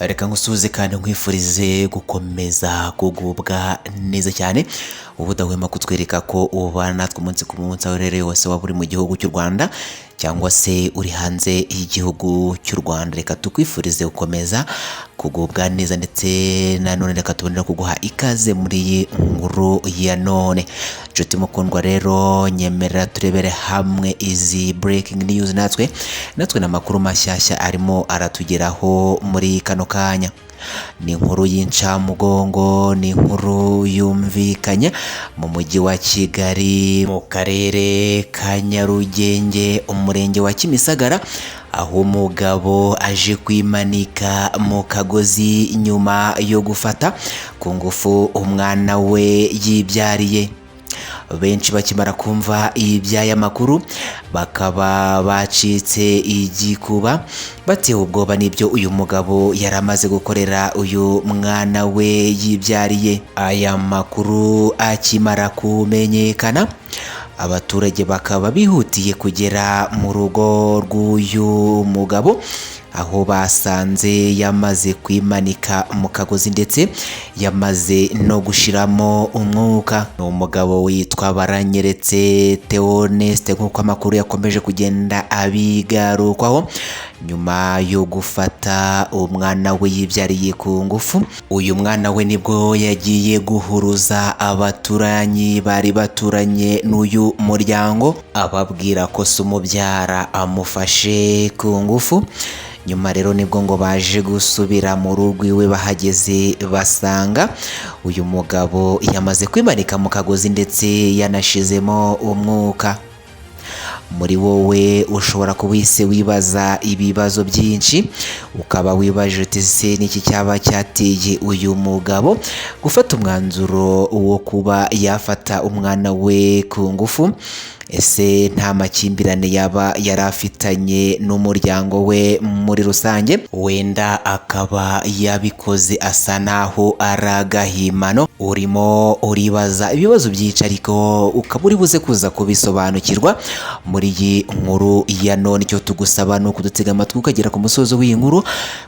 Reka ngusuhuze kandi nkwifurize gukomeza kugubwa neza cyane, uba udahwema kutwereka ko ubana natwe umunsi ku munsi, aho uherereye hose, waba uri mu gihugu cy'u Rwanda cyangwa se uri hanze y'igihugu cy'u Rwanda. Reka tukwifurize gukomeza kugubwa neza, ndetse nanone reka tubonere kuguha ikaze muri iyi nkuru ya none. Nshuti mukundwa rero, nyemerera turebere hamwe izi breaking news, natwe n'amakuru mashyashya arimo aratugeraho muri kano kanya. Ni inkuru y'incamugongo, ni inkuru yumvikanye mu mujyi wa Kigali, mu karere ka Nyarugenge, umurenge wa Kimisagara, aho umugabo aje kwimanika mu kagozi nyuma yo gufata ku ngufu umwana we yibyariye. Benshi bakimara kumva iby'aya makuru bakaba bacitse igikuba, batewe ubwoba n'ibyo uyu mugabo yari amaze gukorera uyu mwana we yibyariye. Aya makuru akimara kumenyekana, abaturage bakaba bihutiye kugera mu rugo rw'uyu mugabo, aho basanze yamaze kwimanika mu kagozi ndetse yamaze no gushiramo umwuka. Ni umugabo witwa Baranyeretse Theoneste, nk'uko amakuru yakomeje kugenda abigarukwaho, nyuma yo gufata umwana we yibyariye ku ngufu. Uyu mwana we nibwo yagiye guhuruza abaturanyi bari baturanye n'uyu muryango, ababwira ko se umubyara amufashe ku ngufu. Nyuma rero nibwo ngo baje gusubira mu rugo iwe, bahageze basanga uyu mugabo yamaze kwimanika mu kagozi ndetse yanashizemo umwuka. Muri wowe ushobora kuba uhise wibaza ibibazo byinshi, ukaba wibaje uti: "Se niki cyaba cyateye uyu mugabo gufata umwanzuro wo kuba yafata umwana we ku ngufu? Ese nta makimbirane yaba yari afitanye n'umuryango we muri rusange? Wenda akaba yabikoze asa naho ari agahimano?" Urimo uribaza ibibazo byinshi, ariko ukaba uri buze kuza kubisobanukirwa muri iyi nkuru ya none. Icyo tugusaba ni ukudutega amatwi ukagera ku musozo w'iyi nkuru,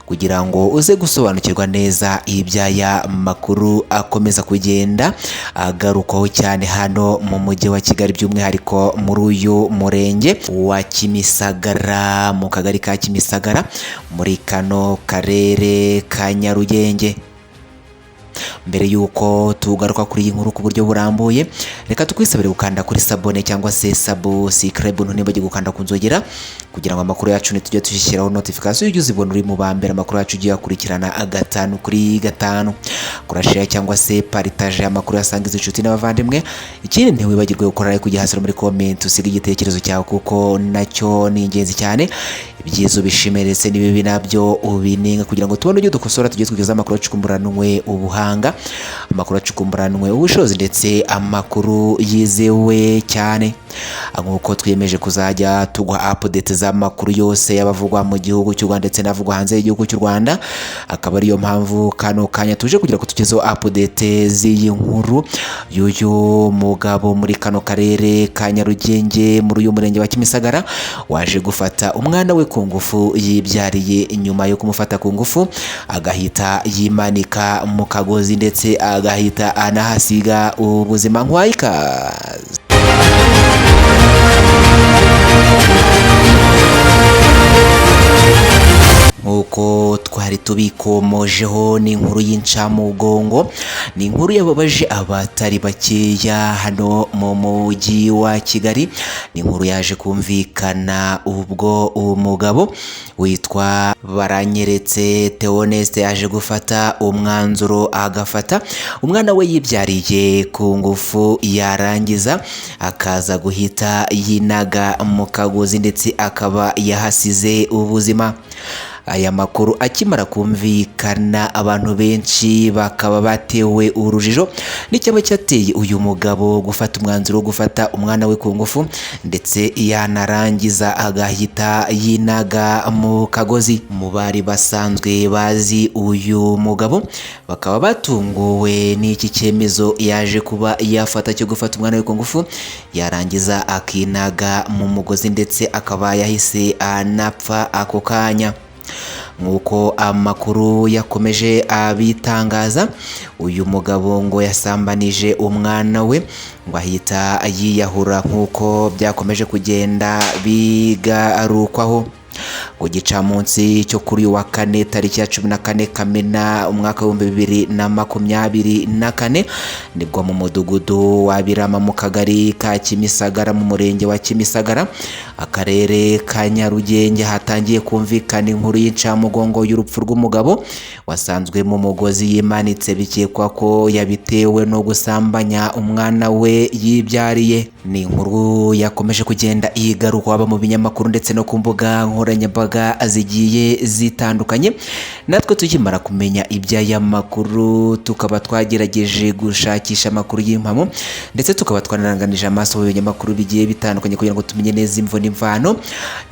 kugira ngo uze gusobanukirwa neza iby'aya makuru akomeza kugenda agarukwaho cyane hano mu mujyi wa Kigali, by'umwihariko muri uyu murenge wa Kimisagara, mu kagari ka Kimisagara, muri kano karere ka Nyarugenge. Mbere y'uko tugaruka kuri iyi nkuru ku buryo burambuye, reka tukwisabire gukanda kuri s'abonner cyangwa se subscribe, ntibagire gukanda ku nzogera, kugira ngo amakuru yacu nitujya dushyiraho notification ujye uzibona uri mu ba mbere, amakuru yacu ugiye akurikirana gatanu kuri gatanu. Kora share cyangwa se partage amakuru yasangiza inshuti n'abavandimwe. Ikindi, ntiwibagirwe gukora like, kujya hasi muri comment usiga igitekerezo cyawe, kuko nacyo ni ingenzi cyane. Ibyiza ubishime, ndetse n'ibibi nabyo ubinenga, kugira ngo tubone uburyo dukosora, tujye tugeza amakuru acukumburanwe ubuhanga, amakuru acukumburanwe ubushobozi, ndetse amakuru yizewe cyane. Nk'uko twiyemeje kuzajya tuguha update z'amakuru yose y'abavugwa mu gihugu cy'u Rwanda ndetse n'avugwa hanze y'igihugu cy'u Rwanda, akaba ariyo mpamvu kano kanya tuje kugira ngo tugezeho update z'iyi nkuru y'uyu mugabo muri kano karere ka Nyarugenge, muri uyu murenge wa Kimisagara, waje gufata umwana we ku ngufu yibyariye. Nyuma yo kumufata ku ngufu, agahita yimanika mu kagozi ndetse agahita anahasiga ubuzima. Nkwayikaze. Nk'uko twari tubikomojeho, ni inkuru y'incamugongo, ni inkuru yababaje abatari bakeya hano mu mujyi wa Kigali. Ni inkuru yaje kumvikana ubwo umugabo witwa Baranyeretse Theoneste yaje gufata umwanzuro, agafata umwana we yibyariye ku ngufu, yarangiza akaza guhita yinaga mu kagozi ndetse akaba yahasize ubuzima. Aya makuru akimara kumvikana, abantu benshi bakaba batewe urujijo n'icyaba cyateye uyu mugabo gufata umwanzuro wo gufata umwana we ku ngufu, ndetse yanarangiza agahita yinaga mu kagozi. Mu bari basanzwe bazi uyu mugabo bakaba batunguwe n'iki cyemezo yaje kuba yafata cyo gufata umwana we ku ngufu, yarangiza akinaga mu mugozi, ndetse akaba yahise anapfa ako kanya. Nk'uko amakuru yakomeje abitangaza, uyu mugabo ngo yasambanije umwana we ngo ahita yiyahura, nk'uko byakomeje kugenda bigarukwaho. Ku gicamunsi cyo kuri uyu wa kane, tariki ya 14 Kamena umwaka w'2024, nibwo mu mudugudu wa Birama mu kagari ka Kimisagara mu murenge wa Kimisagara, akarere ka Nyarugenge, hatangiye kumvikana inkuru y'incamugongo y'urupfu rw'umugabo wasanzwe mu mugozi yimanitse, bikekwa ko yabitewe no gusambanya umwana we yibyariye. Ni inkuru yakomeje kugenda igarukwa haba mu binyamakuru ndetse no ku mbuga nkoranyambaga zigiye zitandukanye. Natwe tukimara kumenya iby'aya makuru, tukaba twagerageje gushakisha amakuru y'impamo, ndetse tukaba twanaranganije amaso mu binyamakuru bigiye bitandukanye kugira ngo tumenye neza imvo n'imvano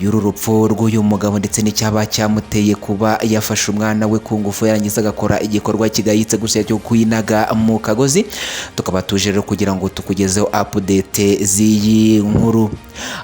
y'uru rupfu rw'uyu mugabo, ndetse n'icyaba cyamuteye kuba yafashe umwana we ku ngufu, yarangiza agakora igikorwa kigayitse gusa cyo kwinaga mu kagozi. Tukaba tuje rero kugira ngo tukugezeho update z'iyi nkuru.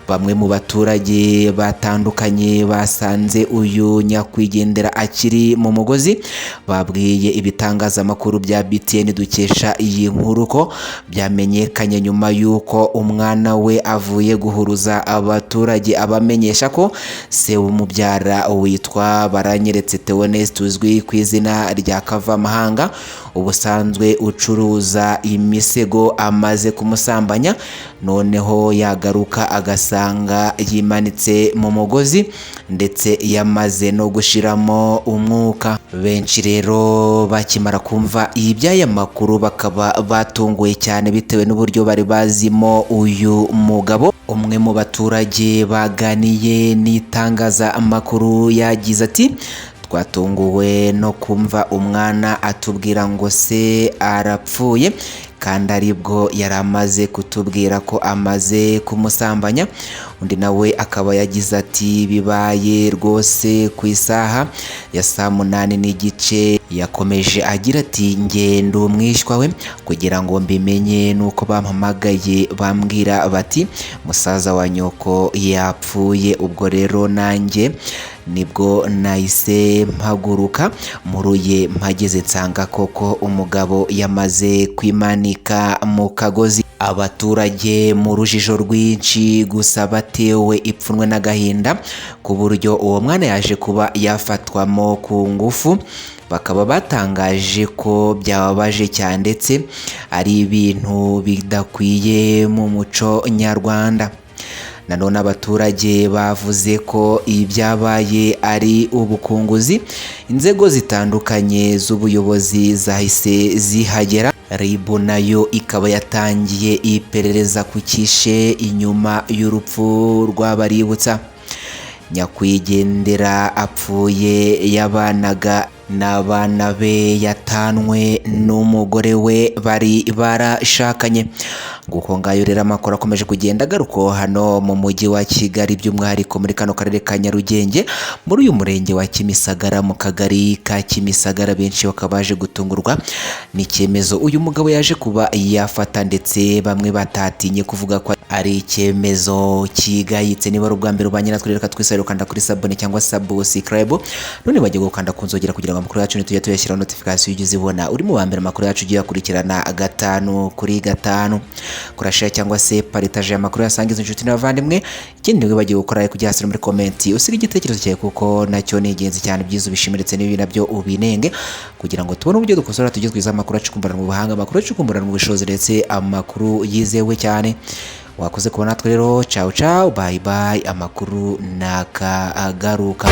Bamwe mu baturage batandukanye basanze uyu nyakwigendera akiri mu mugozi babwiye ibitangazamakuru bya BTN dukesha iyi nkuru ko byamenyekanye nyuma y'uko umwana we avuye guhuruza abaturage abamenyesha ko se w'umubyara witwa Baranyeretse Theoneste uzwi ku izina rya Kavamahanga, ubusanzwe ucuruza imisego, amaze kumusambanya, noneho yagaruka agasanga yimanitse mu mugozi ndetse yamaze no gushiramo umwuka. Benshi rero bakimara kumva iby'aya makuru bakaba batunguwe cyane bitewe n'uburyo bari bazimo uyu mugabo. Umwe mu baturage baganiye n'itangazamakuru yagize ati: "Twatunguwe no kumva umwana atubwira ngo se arapfuye, kandi aribwo yari amaze kutubwira ko amaze kumusambanya." Undi nawe akaba yagize ati: "Bibaye rwose ku isaha ya saa 8:30." Yakomeje agira ati: "Ngenda umwishywa we kugira ngo mbimenye nuko bampamagaye bambwira bati musaza wa nyoko yapfuye. Ubwo rero nanjye nibwo nahise mpaguruka muruye, mpageze nsanga koko umugabo yamaze kwimanika mu kagozi." Abaturage mu rujijo rwinshi gusa batewe ipfunwe n'agahinda ku buryo uwo mwana yaje kuba yafatwamo ku ngufu, bakaba batangaje ko byababaje cyane ndetse ari ibintu bidakwiye mu muco nyarwanda. Nanone abaturage bavuze ko ibyabaye ari ubukunguzi. Inzego zitandukanye z'ubuyobozi zahise zihagera, RIB nayo ikaba yatangiye iperereza ku kishe inyuma y'urupfu rw'Abaributsa. Nyakwigendera apfuye yabanaga n'abana be yatanwe n'umugore we bari barashakanye. Nguko ngayo rero amakuru akomeje kugenda agaruka hano mu mujyi wa Kigali, by'umwihariko muri kano karere ka Nyarugenge, muri uyu murenge wa Kimisagara mu kagari ka Kimisagara. Benshi bakaba baje gutungurwa n'icyemezo uyu mugabo yaje kuba yafata, ndetse bamwe batatinye kuvuga ko ari icyemezo kigayitse. Niba ari ubwa mbere ubanye natwe, reka twisabire gukanda kuri s'abonner cyangwa subscribe, none bagiye gukanda ku nzogera kugira ngo amakuru yacu nitujya tuyashyiraho notification ujye uzibona uri mu ba mbere. Amakuru yacu ugiye uyakurikirana gatanu kuri gatanu. Kora share cyangwa se partage amakuru, yasangiza inshuti n'abavandimwe. Ikindi ntiwibagirwe gukora like, kujya hasi no muri comment usiga igitekerezo cyawe, kuko nacyo ni ingenzi cyane. Ibyiza ubishime ndetse n'ibibi nabyo ubinenge, kugira ngo tubone uburyo dukosora, tujye twiza amakuru acukumburana mu buhanga, amakuru acukumburana mu bushobozi, ndetse amakuru yizewe cyane. Wakoze kubona natwe rero. Ciao ciao, bye bye, amakuru nakagaruka.